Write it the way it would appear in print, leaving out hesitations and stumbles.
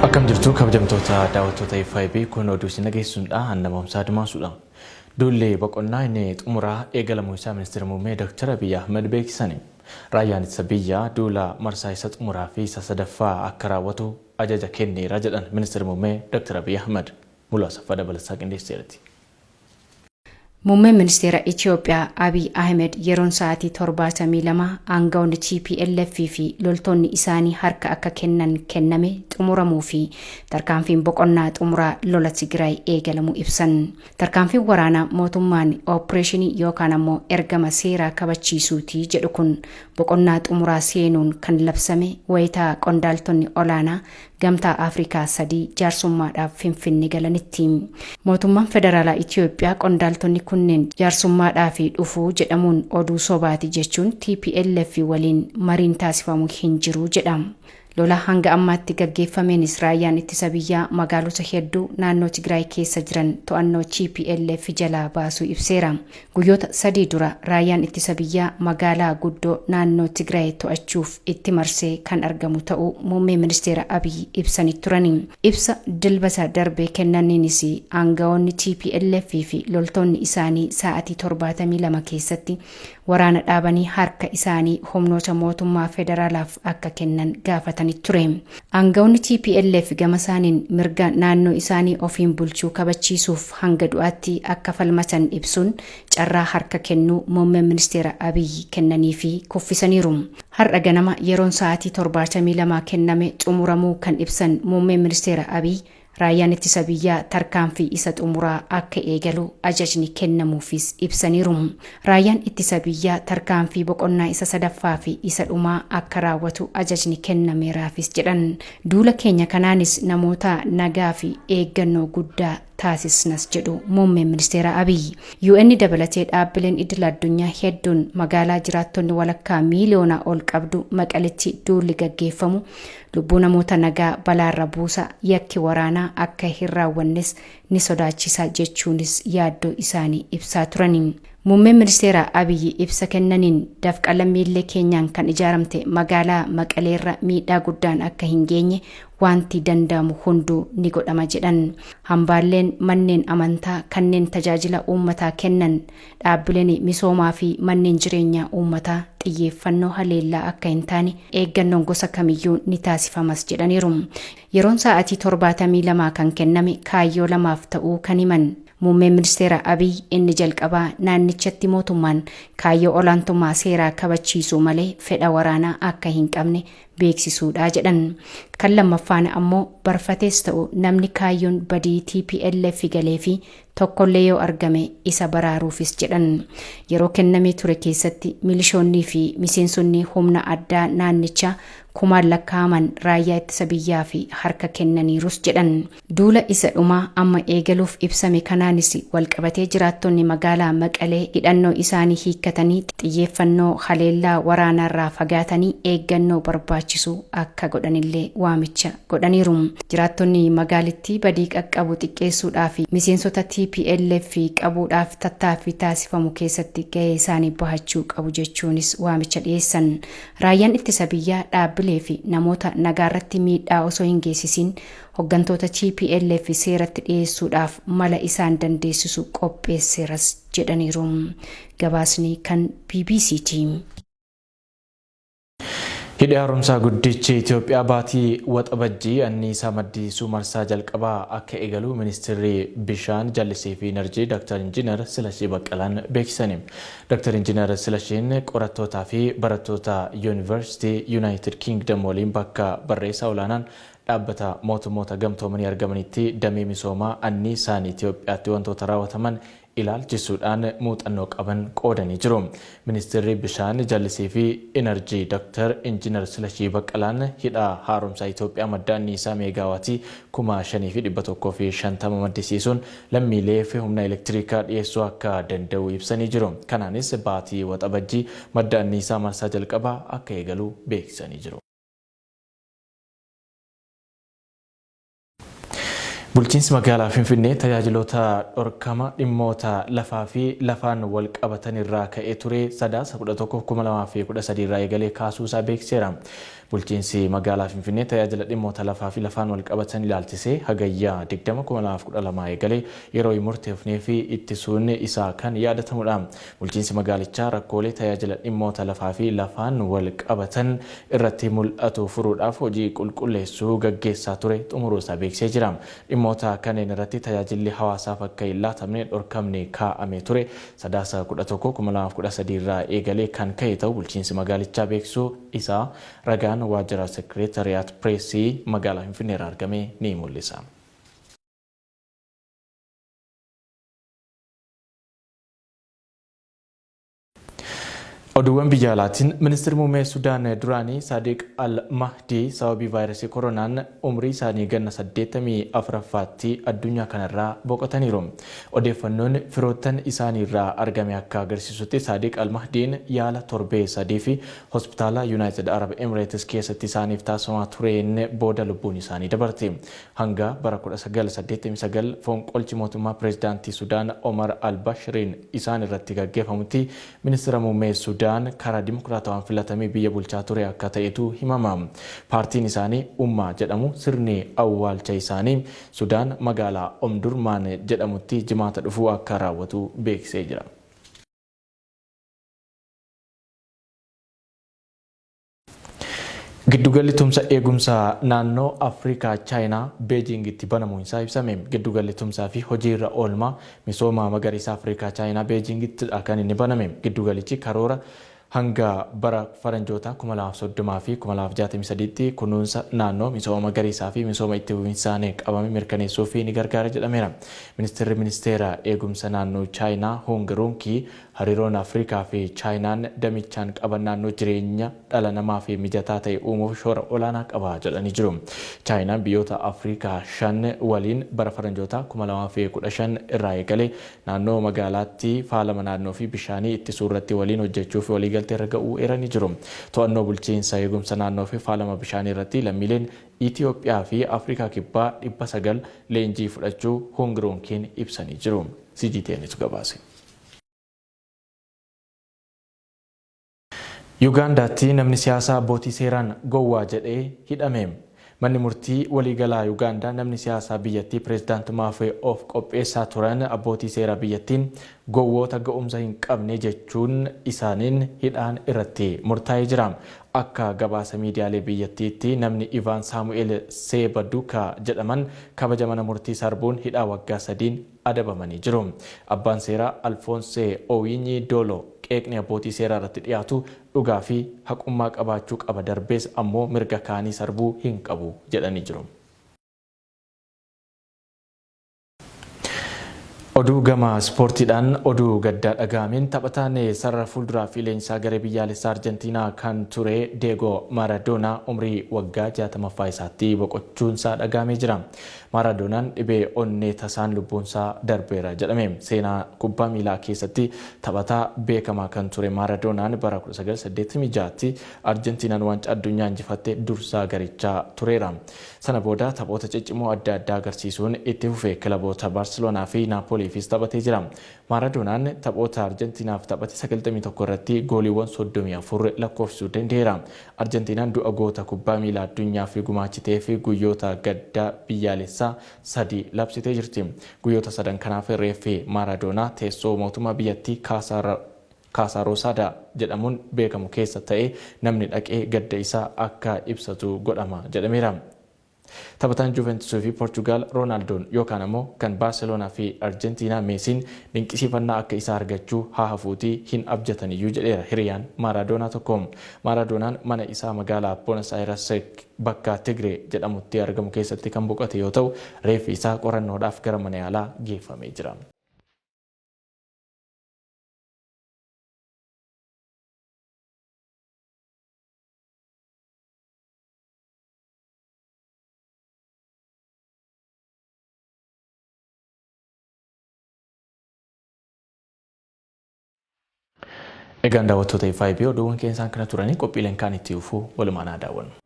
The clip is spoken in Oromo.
Akkam jirtu kabajamtoota daawwattoota FIB kun oduu isin dhageessisuudha Anna Moomsaa Admaasuudha. Duulli boqonnaa inni xumuraa eegalamuu isaa ministeera muummee Dr. Abiy Ahmed beeksisani. Raayyaan ittisa biyyaa duula marsaa isa xumuraa fi isa sadaffaa akka raawwatu ajaja kenneera jedhan ministeera muummee Dr. Abiy Ahmed. Muluu Asaffaa dabalataa qindeesseerti. Muummeen Ministeera Itoophiyaa Abiy Ahimed yeroon sa'aatii 72 aangawoonni TPLF fi loltoonni isaanii harka akka kennan kenname xumuramuu fi tarkaanfiin boqonnaa xumuraa lola Tigraay eegalamuu ibsan. Tarkaanfiin waraanaa mootummaan ooppireeshinii yookaan ammoo ergama seeraa kabachiisuuti jedhu kun boqonnaa xumuraa seenuun kan labsame wayitaa qondaaltonni olaanaa Gamtaa Afrikaa 3 jaarsummaadhaaf Finfinne galanitti. Mootummaan Federaalaa Itoophiyaa qondaaltonni kunneen jaarsummaadhaaf dhufuu jedhamuun oduu sobaati jechuun TPLF waliin mariin taasifamu hin jiru jedha. Lola hanga ammaatti gaggeeffameenis raayyaan ittisa biyyaa magaalota hedduu naannoo Tigraay keessa jiran to'annoo TPLF jalaa baasuu ibseera. Guyyoota 3 dura raayyaan ittisa biyyaa magaalaa guddoo naannoo Tigraay to'achuuf itti marsee kan argamu ta'uu muummee ministeera Abiy ibsanii turani. Ibsa Dilbata darbe kennaniinis aangawoonni TPLF fi loltoonni isaanii sa'aatii 72 keessatti waraana dhaabanii harka isaanii humnoota mootummaa federaalaaf akka kennan gaafatanii ture. Aangawoonni TPLF gama isaaniin mirga naannoo isaanii ofiin bulchuu kabachiisuuf hanga du'aatti akka falmatan ibsuun carraa harka kennuu muummeen ministeera Abiy kennanii fi kuffisaniiru. Har'a ganama yeroon sa'aatii 72 kenname xumuramuu kan ibsan muummeen ministeera Abiy raayyaan ittisa biyyaa tarkaanfii isa xumuraa akka eegalu ajajni kennamuufis ibsaniiru. Raayyaan ittisa biyyaa tarkaanfii boqonnaa isa sadaffaa fi isa dhumaa akka raawwatu ajajni kennameeraafis jedhan. Duula keenya kanaanis namoota nagaa fi eeggannoo guddaa taasisnas jedhu muummeen ministeera Abiy. UN dabalatee dhaabbileen idil addunyaa hedduun magaalaa jiraattonni walakkaa miiliyoonaa ol qabdu Maqaletti duulli gaggeeffamu lubbuu namoota nagaa balaarra buusa, yakki waraanaa akka hin raawwannes ni sodaachisa jechuunis yaaddoo isaanii ibsaa turani. Muummeen ministeera Abiy ibsa kennaniin dafqa lammiilee keenyaan kan ijaaramte magaalaa Maqaleerra miidhaa guddaan akka hin geenye wanti danda'amu hunduu ni godhama jedhan. Hambaaleen manneen amantaa kanneen tajaajila uummataa kennan dhaabbileen misoomaa fi manneen jireenyaa uummataa xiyyeeffannoo haleellaa akka hin taane eeggannoon gosa kamiyyuu ni taasifamas jedhaniiru. Yeroon sa'aatii 72 kan kenname kaayyoo lamaaf ta'uu kan himan muummeen ministeera Abiy inni jalqabaa naannichatti mootummaan kaayyoo olaantummaa seeraa kabachiisuu malee fedha waraanaa akka hin qabne beeksisuudha jedhan. Kan lammaffaan ammoo barfatees ta'u namni kaayyoon badii TPLF galee fi tokkollee yoo argame isa baraaruufis jedhan. Yeroo kennamee ture keessatti milishoonnii fi miseensonni humna addaa naannichaa kumaan lakkaa'aman raayyaa ittisa biyyaa fi harka kennaniirus jedhan. Duula isa dhumaa amma eegaluuf ibsame kanaanis walqabatee jiraattonni magaalaa Maqalee hidhannoo isaanii hiikkatanii xiyyeeffannoo haleellaa waraanaarraa fagaatanii eeggannoo barbaachisu akka godhanillee waamicha godhaniiru. Jiraattonni magaalittii badii qaqqabu xiqqeessuudhaa fi miseensota TPLF qabuudhaaf tattaaffii taasifamu keessatti gahee isaanii bahachuu qabu jechuunis waamicha dhiyeessan. Raayyaan ittisa biyyaa dhaabbilee fi namoota nagaarratti miidhaa osoo hin geessisiin hoggantoota TPLF seeratti dhiyeessuudhaaf mala isaan dandeessisu qopheesseeras jedhaniiru. Gabaasni kan BBCti. Hidhi haaromsaa guddichi Itoophiyaa baatii Waxabajjii anniisaa maddisiisuu marsaa jalqabaa akka eegalu ministeerri bishaan jallisii fi enerjii Dr. Injiinar Silashii Baqqalaan beeksisani. Dr. Injiinar Silashiin qorattootaa fi barattoota Yuunivarsiitii Yuunaayitid Kingdom waliin bakka barreessaa olaanaan dhaabbata mootummoota gamtoomanii argamanitti damee misoomaa anniisaan Itoophiyaatti wantoota raawwataman ilaalchisuudhaan muuxannoo qaban qoodanii jiru. Ministeerri bishaan jallisii fi enerjii Dr. Injiinar Silashii Baqqalaan hidha haaromsaa Itoophiyaa madda anniisaa meegaawaatii 5150 maddisiisuun lammiileef humna elektirikaa dhiyeessuu akka danda'u ibsanii jiru. Kanaanis baatii Waxabajjii madda anniisaa marsaa jalqabaa akka eegalu beeksisanii jiru. Bulchiinsi magaalaa Finfinnee tajaajiloota dhorkama dhimmoota lafaa fi lafaan wal qabatan irraa ka'ee ture Sadaasa 11, 2013 irraa eegalee kaasuu isaa beeksiseera. Bulchiinsi magaalaa Finfinnee tajaajila dhimmoota lafaa fi lafaan wal qabatan ilaalchisee Hagayya 20, 2012 eegalee yeroo hin murteeffnee fi ittisuun isaa kan yaadatamudha. Bulchiinsi magaalichaa rakkoolee tajaajila dhimmoota lafaa fi lafaan wal qabatan irratti mul'atu furuudhaaf hojii qulqulleessuu gaggeessaa ture xumuruu isaa beeksisee jira. Dhimmoota kanneen irratti tajaajilli hawaasaaf akka hin laatamne dhorkamni kaa'amee ture Sadaasa 11, 2013 irraa eegalee kan ka'e ta'uu bulchiinsi magaalichaa beeksisuu isaa ragaan waajjira Sekireetariyaat Pireesii magaalaa Finfinneerraa argame ni mul'isa. Oduuwwan biyya alaatiin, Ministirri Muummee Sudaan duraanii Saadiq Al-Mahdii sababii vaayirasii koronaan umrii isaanii ganna 84ffaatti addunyaa kanarraa boqotaniiru. Odeeffannoon firoottan isaaniirraa argame akka agarsiisutti Saadiq Al-Mahdiin yaala torbee sadiif hospitaala Yunaayitid Arab Emireetis keessatti isaaniif taasifamaa tureen booda lubbuun isaanii dabarte. Hanga bara 1989 fonqolchi mootummaa pireezidaantii Sudaan Omar al-Bashiriin isaan irratti gaggeeffamutti ministira muummee Sudaan karaa dimokiraatawaan filatamee biyya bulchaa ture akka ta'etu himama. Paartiin isaanii Ummaa jedhamu sirni awwaalcha isaanii Sudaan magaalaa Omdurmaan jedhamutti Jimaata dhufu akka raawwatu beeksisee jira. Giddugalli tumsa eegumsa naannoo Afrikaa Chaayinaa Beejiingitti banamuun isaa ibsame. Giddugalli tumsaa fi hojiirra oolmaa misooma magariisa Afrikaa Chaayinaa Beejiingittidha kan inni baname. Giddugalichi karoora hanga bara faranjootaa 2030 fi 2063tti kunuunsa naannoo, misooma magariisaa fi misooma itti fufinsaan qabame mirkaneessuuf ni gargaara jedhameera. Ministirri Ministeera Eegumsa Naannoo Chaayinaa Hoong Ruunkii hariiroon Afrikaa fi Chaayinaan damichaan qaban naannoo jireenya dhala namaaf mijataa ta'e uumuuf shoora olaanaa qaba jedhanii jiru. Chaayinaan biyyoota Afrikaa 5 waliin bara faranjootaa 2015 irraa eegalee naannoo magaalaatti faalama naannoo fi bishaanii ittisuu irratti waliin hojjechuuf waliigaltee irra ga'uu eeranii jiru. To'annoo bulchiinsa eegumsa naannoo fi faalama bishaanii irratti lammiileen Itiyoophiyaa fi Afrikaa Kibbaa 900 leenjii fudhachuu Hoong Ruunkiin ibsanii jiru. CGTNtu gabaase. Yugaandaatti namni siyaasaa abbootii seeraan gowwaa jedhe hidhame. Manni murtii waliigalaa Yugaandaa namni siyaasaa biyyattii pireezidaantummaaf of qopheessaa turan abbootii seeraa biyyattiin gowwoota ga'umsa hin qabne jechuun isaaniin hidhaan irratti murtaa'ee jira. Akka gabaasa miidiyaalee biyyattiitti namni Ivaan Saamu'eel Seebaduka jedhaman kabaja mana murtii sarbuun hidhaa waggaa sadiin adabamanii jiru. Abbaan seeraa Alfoonsee Owiinyii Dooloo qeeqni abbootii seeraa irratti dhiyaatu dhugaa fi haqummaa qabaachuu qaba darbees ammoo mirga kaanii sarbuu hin qabu jedhanii jiru. Oduu gama ispoortiidhaan, oduu gaddaa dhaga'ameen taphataan sarara fuulduraa fi leenjisaa garee biyyaalessaa Arjentiinaa kan ture Deegoo Maaradoonaa umrii waggaa 60ffaa isaatti boqochuunsaa dhaga'amee jira. Maaraadoonaan dhibee onnee tasaan lubbuunsaa darbeera jedhame. Seenaa kubbaa miilaa keessatti taphataa beekamaa kan ture Maaraadoonaan bara 1986tti Arjentiinaan waancaa addunyaa injifatte dursaa garichaa tureera. Sana booda taphoota ciccimoo adda addaa agarsiisuun itti fufe kilaboota Baarseloonaa fi Naapooliifis taphatee jira. Maaraadoonaan taphoota Arjentiinaaf taphate 91 irratti gooliiwwan 34 lakkoofsisuu danda'eera. Arjentiinaan du'a goota kubbaa miilaa addunyaaf gumaachiteef guyyoota gadda biyyaalessaa sadi labsitee jirti. Guyyoota sadan kanaaf reeffi Maaraadoonaa teessoo mootummaa biyyattii Kaasaa Roosaadaa jedhamuun beekamu keessa ta'ee namni dhaqee gadda isaa akka ibsatu godhama jedhameera. Taphataan Juventus fi Porchugaal Roonaaldoon yookaan ammoo kan Baarseloonaa fi Arjentiinaa Meesiin dinqisiifannaa akka isaa argachuu haa hafuutii hin abjataniyyuu jedheera hiriyaan Maaraadoonaa tokko. Maaraadoonaan mana isaa magaalaa Buenos Aires bakka Tigree jedhamutti argamu keessatti kan boqote yoo ta'u, reeffi isaa qorannoodhaaf gara mana yaalaa geeffamee jira. Egaan daawwattoota FIB, oduuwwan keenya isaan kana turanii, qophiileen kaan itti fufuu walumaan haa daawwannu.